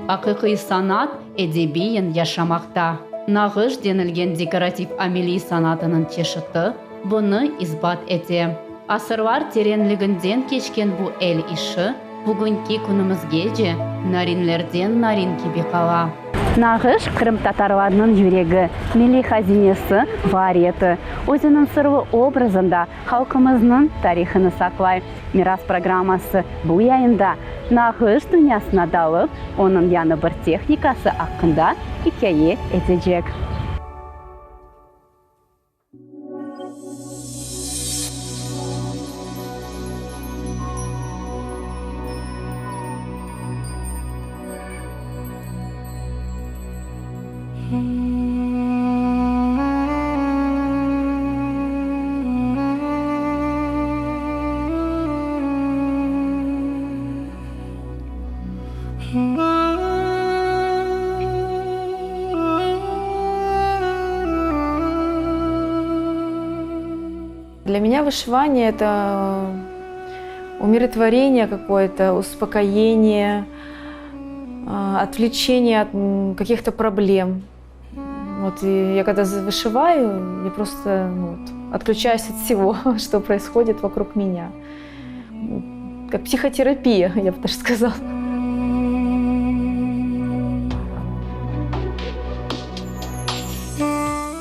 Aqiqiy sanat edebiyen yaşamaqta. Nağış denilgen dekorativ-ameliy sanatınıñ çeşiti bunı isbat ete. Asırlar terenliginden keçken bu el işi bugünki künümizgece narinlerden narin kibi qala. Nağış, qırımtatarlarnıñ yüregi, milliy hazinesi, variyeti. Özüniñ sırlı obrazında halqımıznıñ tarihını saqlay. Miras programması bu yayında nağış dünyasına dalıp, onıñ yañı bir tehnikası aqqında ikâye etecek. Для меня вышивание – это умиротворение какое-то, успокоение, отвлечение от каких-то проблем. Вот, и я когда вышиваю, я просто ну, вот, отключаюсь от всего, что происходит вокруг меня. Как психотерапия, я бы даже сказала.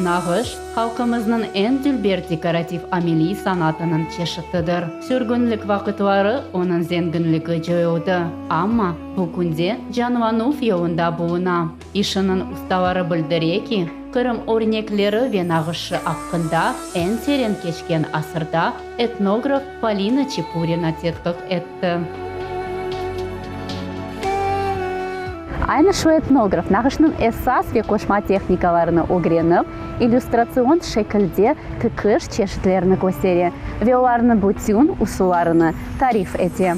Nağış, halqımıznıñ eñ dülber dekorativ-ameliy sanatınıñ çeşitidir. Sürgünlik vaqıtları onıñ zenginligi coyuldı, amma bu künde canlanuv yolunda buluna. İşiniñ ustaları bildire ki, Qırım örnekleri ve nağışı aqqında eñ teren keçken asırda etnograf Polina Çepurina tedqiq etti. Aynı şu etnograf nağışnıñ esas ve qoşma tehnikalarını ögrenip, illüstratsion şekilde tikiş çeşitlerini köstere ve olarnıñ bütün usullarını tarif ete.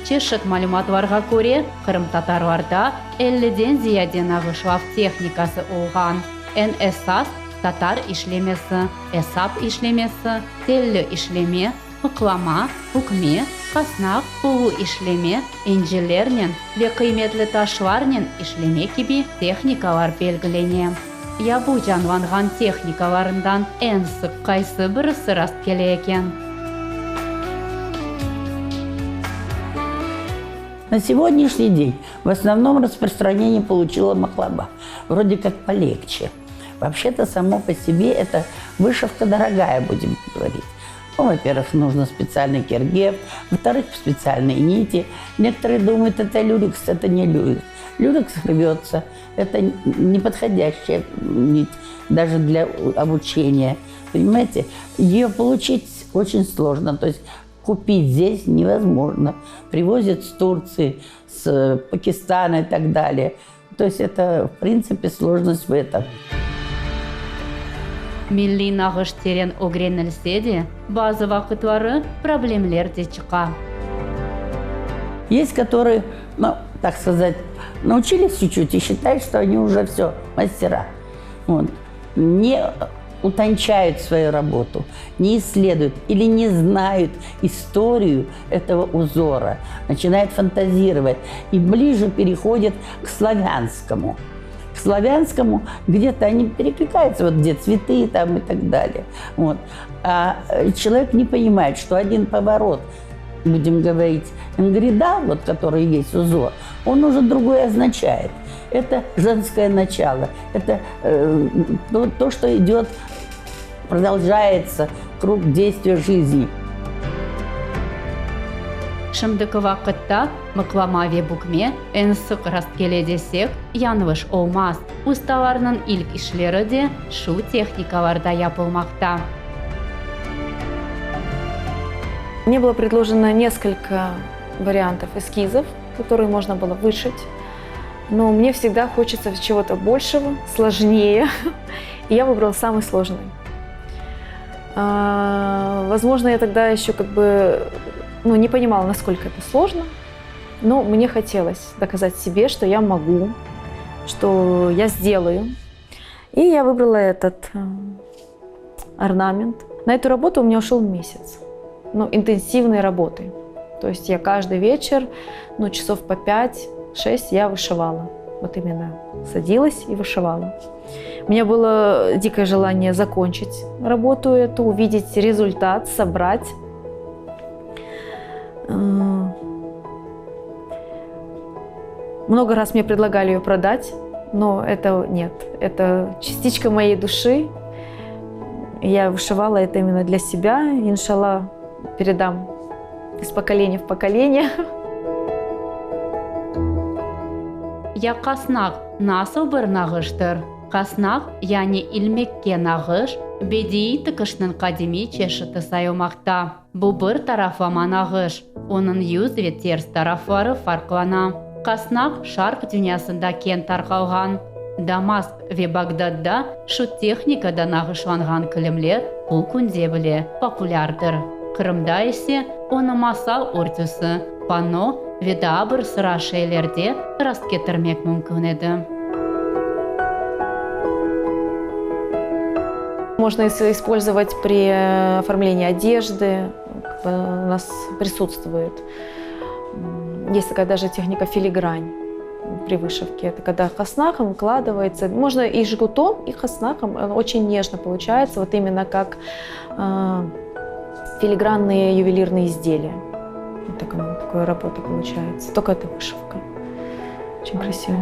Çeşit malümatlarğa köre, qırımtatarlarda elliden ziyade nağışlav tehnikası olğan. Eñ esas, tatar işlemesi, esap işlemesi, telli işleme, mıqlama, bükme, qasnaq, ulu işleme, incilernen ve qıymetli taşlarnen işleme kibi tehnikalar belgilene. Ya bu canlanğan tehnikalarından eñ sıq qaysı birisi rastkele eken? На сегодняшний день в основном распространение получила махлаба. Вроде как полегче. Вообще-то само по себе это вышивка дорогая, будем говорить. Ну, во-первых, нужно специальный кергев, во-вторых, специальные нити. Некоторые думают, это люрекс, это не люрекс. Люрекс рвется, это неподходящая нить даже для обучения. Понимаете, ее получить очень сложно. То есть купить здесь невозможно. Привозят с Турции, с Пакистана и так далее. То есть это, в принципе, сложность в этом. Milliy nağış teren ögrenilse de, bazı vaqıtları problemler de çıqa. Есть, которые, ну, так сказать, научились чуть-чуть и считают, что они уже все, мастера. Вот. Не утончают свою работу, не исследуют или не знают историю этого узора, начинают фантазировать и ближе переходят к славянскому. К славянскому где-то они перекликаются, вот где цветы там и так далее. Вот. А э, человек не понимает, что один поворот, будем говорить, ингрида, вот который есть узор, он уже другой означает. Это женское начало, это э, то, то, что идет, продолжается круг действия жизни. Şimdiki vaqıtta mıqlama ve bükme eñ sıq rastkele desek, yañlış olmaz. Ustalarnıñ ilk işleri de şu tehnikalarda yapılmaqta. Мне было предложено несколько вариантов эскизов, которые можно было вышить. Но мне всегда хочется чего-то большего, сложнее. И я выбрала самый сложный. Возможно, я тогда еще как бы ну, не понимала, насколько это сложно, но мне хотелось доказать себе, что я могу, что я сделаю. И я выбрала этот э, орнамент. На эту работу у меня ушел месяц, ну, интенсивной работы. То есть я каждый вечер, ну, часов по 5-6 я вышивала. Вот именно садилась и вышивала. У меня было дикое желание закончить работу эту, увидеть результат, собрать. Э, много раз мне предлагали ее продать, но это нет. Это частичка моей души. Я вышивала это именно для себя. Иншалла, передам из поколения в поколение. Ya qasnaq nasıl bir nağıştır? Qasnaq, yani ilmekke nağış, bediiy tikişniñ qadimiy çeşiti sayılmaqta. Bu bir taraflama nağış, onıñ yüz ve ters tarafları farqlana. Qasnaq Şarq dünyasında keñ tarqalğan. Damask ve Bagdadda şu tehnikada nağışlanğan kilimler bu künde bile populârdır. Qırımda ise onı masa örtüsi, panno ve daa bir sıra şeylerde rastketirmek mümkün edi. Можно использовать при оформлении одежды, у нас присутствует. Есть такая даже техника филигрань при вышивке. Это когда хаснахом укладывается. Можно и жгутом, и хаснахом. Он очень нежно получается, вот именно как э, филигранные ювелирные изделия. Вот такая, такая работа получается. Только это вышивка. Очень красиво.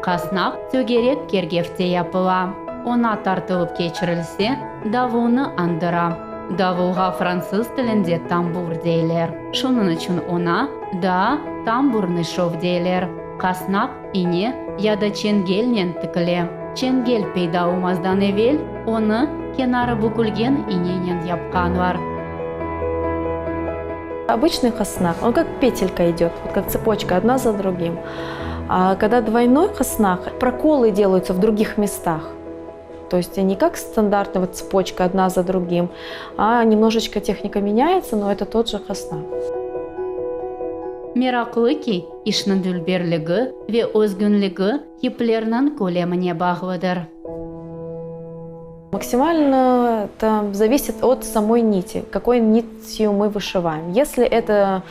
Qasnaq tögerek kergefte yapıla. Oña tartılıp keçirilse, davulnı añdıra. Davulğa fransız tilinde tambur deyler. Şunıñ içün oña daa tamburnıy şov deyler. Qasnaq ine ya da çengelnen tikile. Çengel peyda olmazdan evel onı kenarı bükülgen inenen yapqanlar. Обычный qasnaq, он как петелька идет, вот как цепочка, одна за другим. А когда двойной qasnaq, проколы делаются в других местах. То есть не как стандартная вот цепочка одна за другим, а немножечко техника меняется, но это тот же qasnaq. Meraqlı ki, işniñ dülberligi ve özgünligi yiplerniñ kölemine bağlıdır. Максимально это зависит от самой нити, какой нитью мы вышиваем. Если это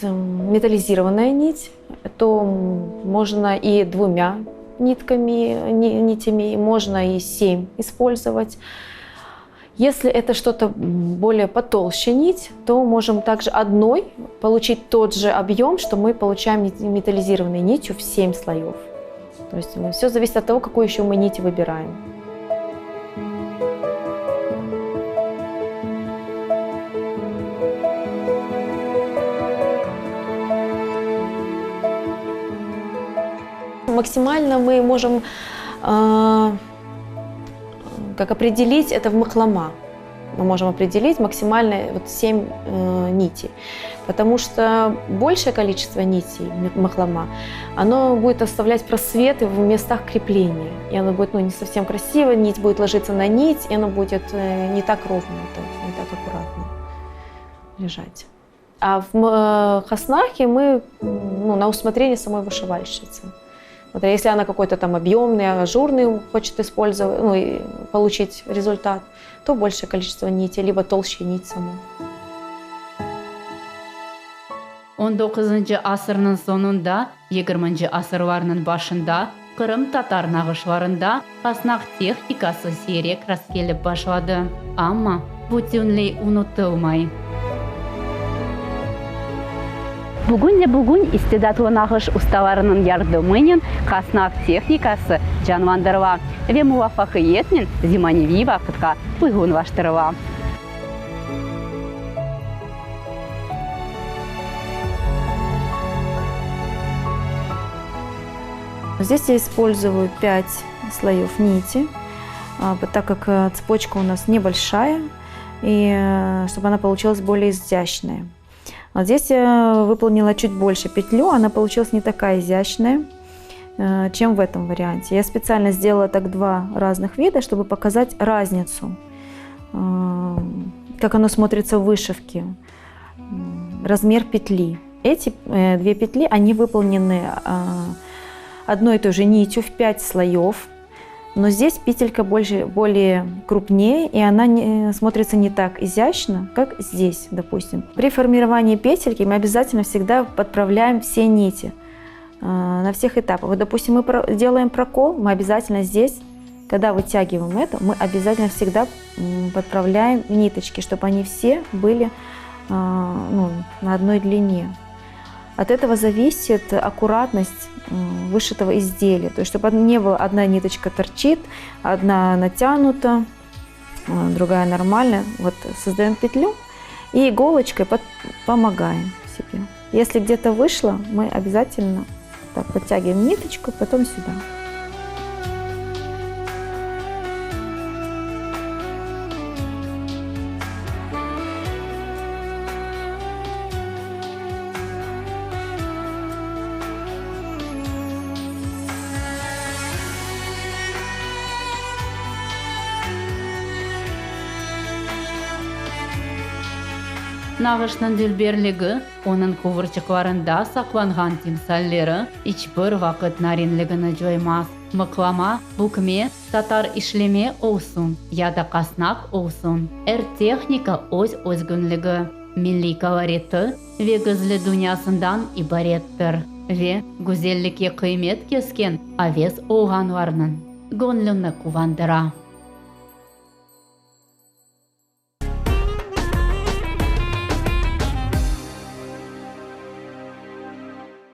металлизированная нить, то можно и двумя нитками, нитями, можно и 7 использовать. Если это что-то более потолще нить, то можем также одной получить тот же объем, что мы получаем металлизированной нитью в 7 слоев. То есть все зависит от того, какую еще мы нить выбираем. Максимально мы можем э, как определить это в мıqlama. Мы можем определить максимально вот 7 э, нитей. Потому что большее количество нитей mıqlama, оно будет оставлять просветы в местах крепления. И оно будет ну, не совсем красиво, нить будет ложиться на нить, и оно будет э, не так ровно, это, не так аккуратно лежать. А в э, qasnaqе мы ну, на усмотрение самой вышивальщицы. Вот, а если она какой-то там объемный, ажурный хочет использовать, ну, и получить результат, то большее количество нити, либо толще нить саму. On doquzıncı asırnıñ soñunda, yigirminci asırlarnıñ başında qırımtatar nağışlarında qasnaq tehnikası siyrek rastkelip başladı, amma bütünley unutılmay. Bugün de bugün istidatlı nağış ustalarınıñ yardımınen qasnaq tehnikası canlandırıla ve muvafaqiyetnen zemaneviy vaqıtqa uyğunlaştırıla. Здесь я использую 5 слоев нити, так как э, цепочка у нас небольшая, и э, чтобы она получилась более изящная. Вот здесь я выполнила чуть больше петлю, она получилась не такая изящная, э, чем в этом варианте. Я специально сделала так два разных вида, чтобы показать разницу, как оно смотрится в вышивке, размер петли. Эти две петли, они выполнены одной и той же нитью в 5 слоев. Но здесь петелька больше, более крупнее, и она не, смотрится не так изящно, как здесь, допустим. При формировании петельки мы обязательно всегда подправляем все нити э, на всех этапах. Вот, допустим, мы делаем прокол, мы обязательно здесь, когда вытягиваем это, мы обязательно всегда подправляем ниточки, чтобы они все были э, ну, на одной длине. От этого зависит аккуратность вышитого изделия. То есть, чтобы не было одна ниточка торчит, одна натянута, э, другая нормальная. Вот создаем петлю и иголочкой под, помогаем себе. Если где-то вышло, мы обязательно так подтягиваем ниточку, потом сюда. Nağışnıñ dülberligi, onıñ quvurçıqlarında saqlanğan timsalleri iç bir vaqıt narinligini coymaz. Mıqlama, bükme, tatar işleme olsun ya da qasnaq olsun, er tehnika öz özgünligi, milliy koloriti ve gizli dünyasından ibarettir ve güzellikke qıymet kesken aves olğanlarnıñ göñlüni quvandıra.